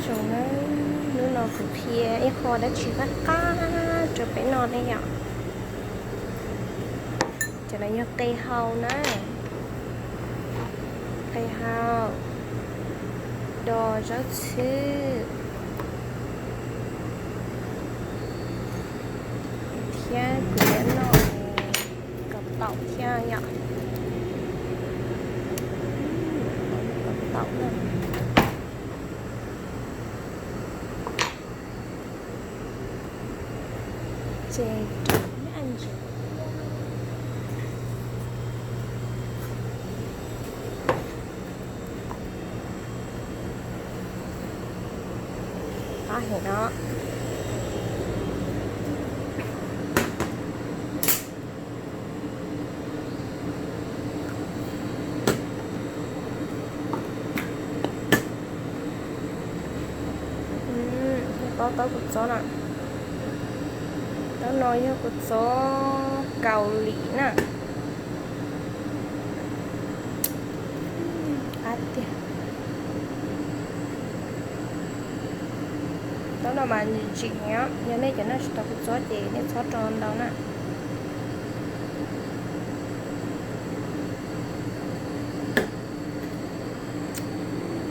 Zoo na, hnub no kuv qhia ib qho dab tsi qab qab rau peb noj ne yom. Cov no yog qe hau na, qe hau, dos zaub txhwb, thiab kuv yuav noj kaus taum thiab yom. Kaus taum na. Ces qab heev no. Paub taub kua txob na. Taub no yog kua txob Kaus Lim na. Qab tiag. Taub no mas ntsim ntsim heev, yog nej cov noj tsis tau kua txob ces nej txhob rau ntau na.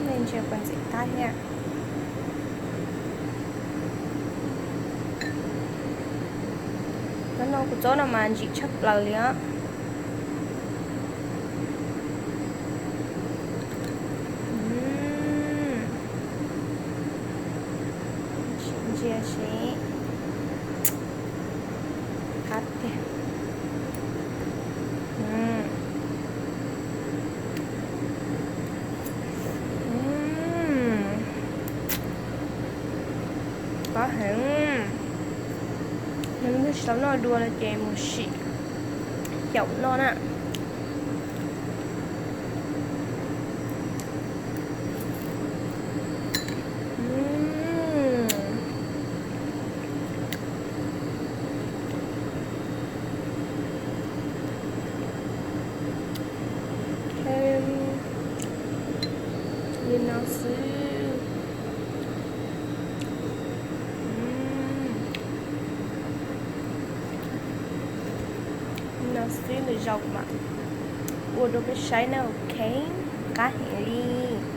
Nej ntsia puas ntxim qab thiab. Taub no kua txob no mas ntsim tshaj plaws li os. Sim ntsia seb. Qab tiag. Qab heev. Yog leej twg tsis tau noj dua no ces mus sim caum noj na. Li no xwb. Li no xwb lwm zaus mam ua rau peb saib na, ok. Qab heev li.